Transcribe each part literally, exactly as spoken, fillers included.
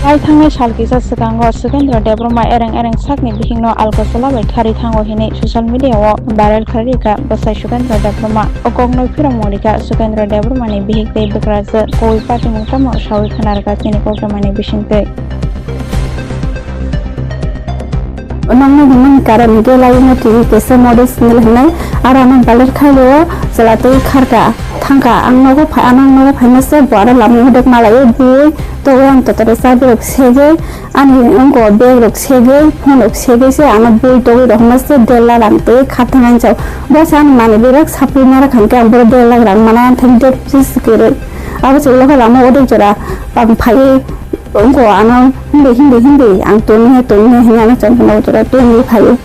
Tei thangnai sal kisa swkango Sukendra Debbarma ereng ereng sakni bihikno alkosala bai kharwi thango hinwi social media-o viral kharwi rikha bwsai Sukendra Debbarma. O kokno phirokmung rikha Sukendra Debbarmani bihik tei bwkrajwk koi patimung tamo sawi khna rwkha chini koktwmani bisingtwi. Nangno hwnmani karon hwnkhe Laiyungno T V kaisa model single hwnwi aro ano viral khaio, chwla twi kharkha thangkha. Ang nogo phai, ano ang nogo phaima se bo aro lama hwdwk malaio bui togwi ang totoro chabi rok segwi ani wngkha bag rok segwi phone rok segwi se ano bui togwi rok hwnma se der lakh rang twi kharthang ani chao. Bo se ani manwi bag rok sapri nara khankhe ang boro der lakh rang mana thang der pis kwrwi. Abo se ulo khe lama hwdwk jora ang phaiwi Wngkha ano hindi hindi hindi ang tongwi hai tongwi hai hinwi ano chwng phano jora tongwi phaio.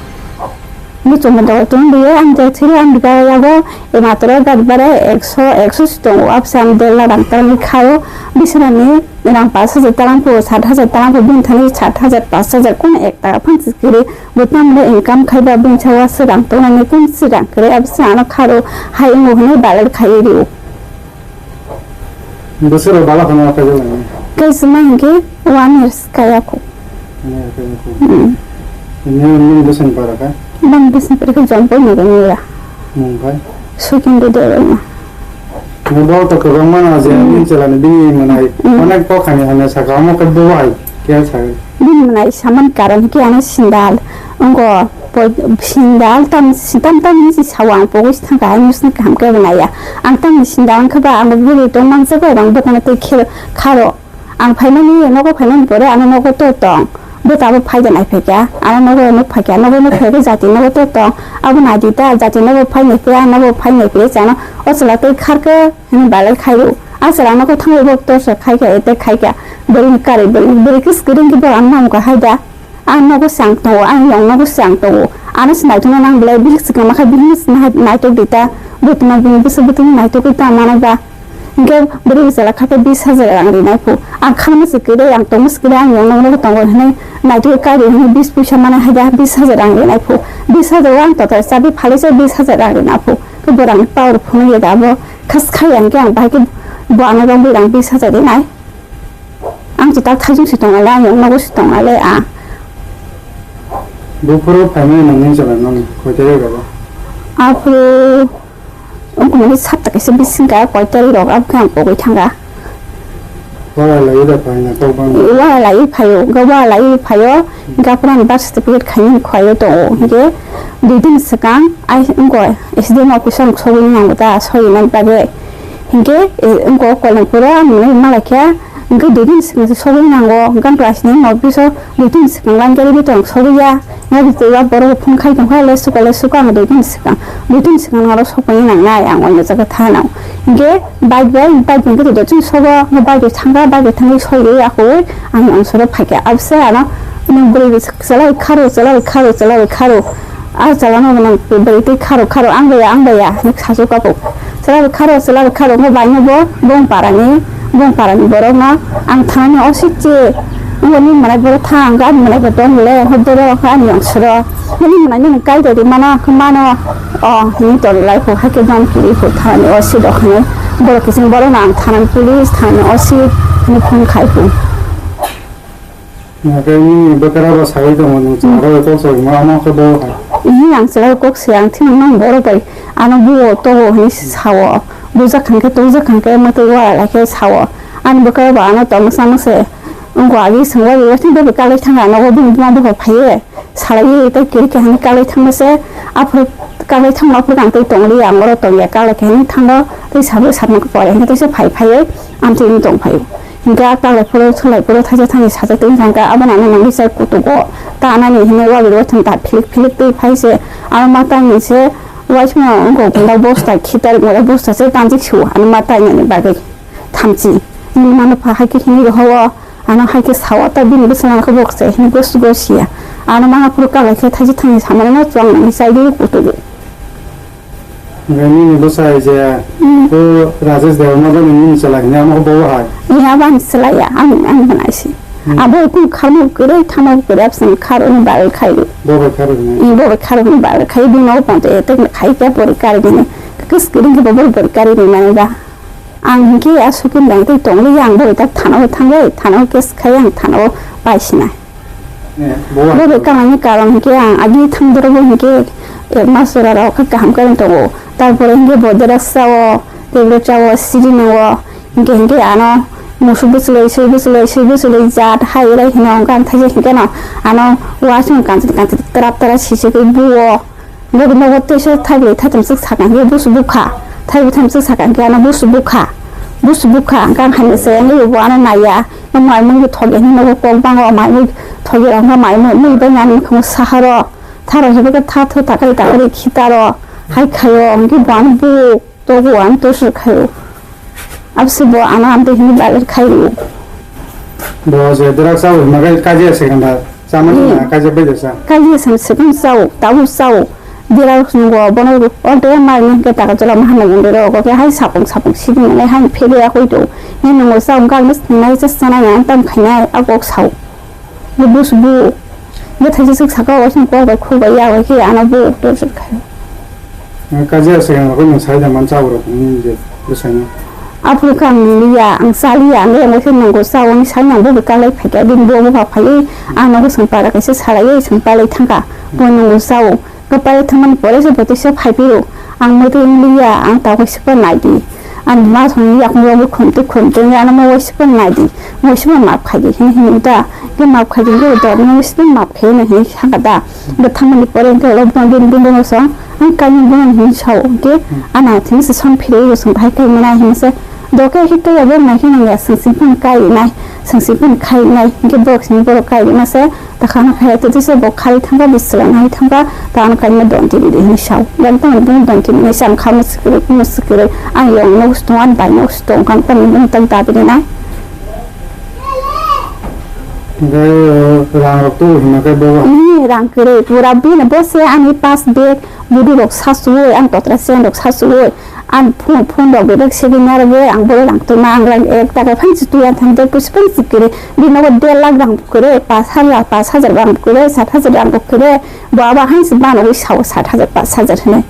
Muchungma dogo tongwi ang jai thwiwi ang bwkha yago e matoro gari bara ekso ekso si tongo abse ang der lakh rang tarani khaio. Bisrani rang pash hajar tarang pho sat hajar tarang pho bini thani sat hajar pash hajar kun ek taka phan si kwrwi bo tamni income khaiba bini sawa se rang tongnani kun si rang kwrwi abse ano kharo hai wngo hinwi balai khaiwi rio. Bwswk rok bala kheno kaijaknai? Kaisa ma hinkhe one years kaya kho. One year kaya kho. Hmm. Ini nini bwswkni para kha? Bang bwswkni para kha Jompoi ni rwngya. Mung khai? Sukindu Debbarma. Ni bo to kwbangma na je Hmm. Nini chwla ni bini mwnai Hmm. Onek kok hani hanya saka omo khe bo hai khe sai. Bini mwnai saman karon khe ano sindal. Wngkha. Poi sindal tam tam tam ni si sao ang pogwi si thangkha hai musni kaham khe bo naiya. Ang tam ni sindal wngkha ba ang bo bwrwi tong mang jago ang bwtano tei khe kharo. Ang phaimani nogo phaimani pore ano nogo to tong. Bwta bo phaida nai phaikha. Ano nogo nuk phaikha. Nogo nuk phaikha jati nogo to tong. Abo nai di ta jati nogo phai nai phaikha nogo phai nai phaikha chano. O chwla tei kharkhe hwnwi balai khairu. A chwla nogo thangwi bo torsa khaikha ete khaikha. Bwrwi ni kari bwrwi bwrwi khe swkang khe bo ang mamkha hai da. Ang nogo se ang tongo, ang yong nogo se ang tongo. Ano se naitokna nang belai, bihik swkang ma kha, bihik no se nai-, naitok di ta. Bwtwma bini bwswk bwtwma naitokwi ta mano ba. Hinkhe bwrwi bwsala kha khe bis hajar rang rinai phu. Ang khakno se kwrwi, ang tongno se kwrwi, ang yong nogo tongo hinwi naitokwi kari hinwi bis puisa mana hai da, bis hajar rang rinai phu. Bis hajar o ang total chabi phalwi se bis hajar rang rinai phu. Khe bo rang power phunuk ya da bo khas khai ang khe ang bahai khe bo ano rong bwrwi rang bis hajar rinai. Ang se tak thaijung se tong nai le, ang yong nogo se tong nai le, a. Buphuru phaimani nangni chwla nang koi tarik rogo? Aphuru wngkha mani sapta kaisa bising ka koi tarik rogo, abo khe ang pogwi thanga. Wara lai da phaina kok bang. Wara lai phaio, ga wara lai phaio, ga pura ni birth certificate khaini khaio tongo, hinkhe dui din swkang ai wngkha S D M office o ang sogwi nango ta, sogwi nani bagwi. Hinkhe, eh, wngkha Koilampuro ang nai malai khe, hinkhe dui din swkang se sogwi nango, gan class nine office o dui din swkang line gari bitor ang sogwi ya, gari twi o borok phone khai tongkha, le suka, le suka, ang dui din swkang, dui din swkang aro sogwi nangnai, ang oino jaga thanao. Hinkhe bike bai, bike hinkhe dui din sogo, bike bai thangkha, bike bai thangwi sogwi ya khe, ang ongsoro phaikha, abse ano, nwng bwrwi bai chwla bai kharo, chwla bai kharo, chwla bai kharo. A chwla no nang bwrwi twi kharo kharo ang baya ang baya hinwi sasu kapo. Chwla bai kharo chwla bai kharo wngkha bai no bo bong para ni bong para ni borok no ang thana ni osik che wngkha nini mwnai borok tha ang ani mwnai bo tong le wngkha borok wngkha ani yong soro nini mwnai nini kai rwdi mano wngkha mano o hinwi tong lai kho hai khe dom kiri kho thana ni osik rok hinwi borok kiching borok no ang thana ni police thana ni osik hinwi phone khai kho. Hingkhe nini bwkra bo saui tongo, nwng chwla bai kok saui ma, omo khe bo hai. Ih, ang chwla bai kok se, ang thima nang borok bai ano buo togo hinwi sao. Bujak khan khe, tokjak khan khe, mwtwi wara lai khe sao. Ani bwkra bo ano tongsa no se, wngkha agi swngo, agi watwi bebak kalai thangkha, nogo bini buma bupha phaiwi salaiwi tei kiri khe hinwi kalai thangma se, aphuru kalai thangma aphuru ang tei tongli, ang oro tongya, kalai khe hinwi thango, tei sabo sakno khe pore hinwi teisa phai phaiwi amtwi wng tong phaio. Hinkhe a kalai phuru, solai phuru, thaisa thani sajak twi wngkha, hinkhe abono ano nangwi chai kutugo. Ta anani hinwi wabiri watham ta philik philik twi phai se, ano ma taini se, waisano wngkha gundak bosta, khitar gundak bosta se tanjik su, ano ma tainani bagwi thamchi. Nini mano pha hai khe hinwi rohoro, ano hai khe sao ta bini bwsano khe bok se hinwi gos gos ya. Ano ma phuru kalai khe thaisa thani samani no chuang nangwi chai di kutugo. Hingke nini bwsai je Hmm. O Rajesh Debbarma bani nini chwla hini amo bo hai. Ni abo ani chwla ya, ani, ani bwnaisi. Hmm. Abo kung kharmo kwrwi, thamo kwrwi, absini kharoni bagwi khaio. Bo bai kharoni. Hmm, bo bai kharoni bagwi khaio, bini o ponto etek khai khe bori kari bini. Kis kiring khe bo bori kari bini mani ba. Ang hinkhe aswk khe nang tei tongli ang bo tak thana o thangwi, thana o case khai ang thana o pai sinai. Eh, bo Bo bai kang ani karon hinkhe ang agi thang doro bo hinkhe ek mas jora rok kha kaham khe tongo. Tarpore hinkhe bo dera sao, tebro chao, siri nango. Hinkhe hinkhe ano musu bwchwlwi, swi bwchwlwi, swi bwchwlwi jat hai rai hino ang thaisa hinkhe no ano wasung kanchit kanchit trap trap sisi khe buo. Nogo nogo teisa thaibrwi thaitham swk sakang khe busu bukha. Thaibrwi thaitham swk sakang khe ano busu bukha. Busu bukha ang kang hamya se ang bo ano naiya. Ang mai mui thok ya nogo kok bango mai mui thok ya ang mai mui mui bai nani khamo saharo. Tharo hebe khe tha thu takari takari khitaro. Hai khayo ang khe bo ano buk. Togo ang to sir khayo. Abse bo ano amte hini baler khayo. Bo je drak sao magai kaje se ganda. Sama Hmm. na kaje bai sa. Kaje sam se kan sao, tau sao. Dira sungo bono order mai ni ke taka jola mahana gundero ko ke hai sapung sapung sidi nai hai phede ya koi to. Ni nungo sao gang nai sa sana ya tam khainai agok sao. Bo bus bu. Bo thaisa swk saka o sini kok bai khuk bai ya bai khe ano bo torture khai. Kaje se ang rokoi nang sai da man cha rok ni je bwsai no. Aphuru khe ang liya, ang cha liya, ang yang khe nang ko cha o ni sai nang bo bai kalai phai khe bini bo bo phai. Ang no swng para kaisa salai swng palai thangka. Bo nang ko cha o. Kwpai thangmani pore se bo tisa phai phiro. Ang mwtwi wng liya, ang tabuk se phano nai di. Ang ma songni yakung rok khum twi khum twi ano mo waisa phano nai di. Mo waisa phano map khai di hini hini da. Ke map khai di ke da mo waisa phano map khai na hini saka da. Bo thangmani pore ke lo bini bini bono song. Ang kaini bono hini sao ke. Ana thini se song phire yo song phai kai mana hini se. Doke hikte ya bo nai hini ya sing sing phano kai nai. Sing sing phano khai nai. Ke bok sini boro kai na se. Takhana khe tei tei se bo khali thangkha, bwswla nai thangkha, ta ano kainwi don tini di hwnwi sao. Yang tamo bini don tini hwnwi sao, ang kha musi kwrwi, musi kwrwi, ang yong no stongo, ani bai no stongo, ang tamo bini tak dabi rinai. Hwnkhe rang rok tubu hwnma khe bo? Ee, rang kwrwi, pura bini bo se ani pass bag, budi rok sa suwi, ang totra chen rok sa suwi, Ang phone, phone rok bebak sebeng narwgwi ang borok rang tongma ang rang ek taka phan si twi ang thang de pusi phan si kwrwi. Bini nogo der lakh rang bo kwrwi, pash hajar, pash hajar rang bo kwrwi, sat hajar rang bo kwrwi. Bo abo hain si banogwi sao sat hajar, pash hajar hinwi.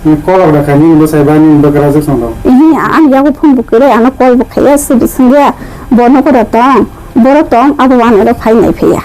Ni kolok rwkha nini bwsai ba nini bwkrajwk song rok? Ihi, ang yago phone bo kwrwi, ano call bo khaiya, se bisingya. Bo nogo rw tong, borok tong, abo wanai rok phai nai phaiya.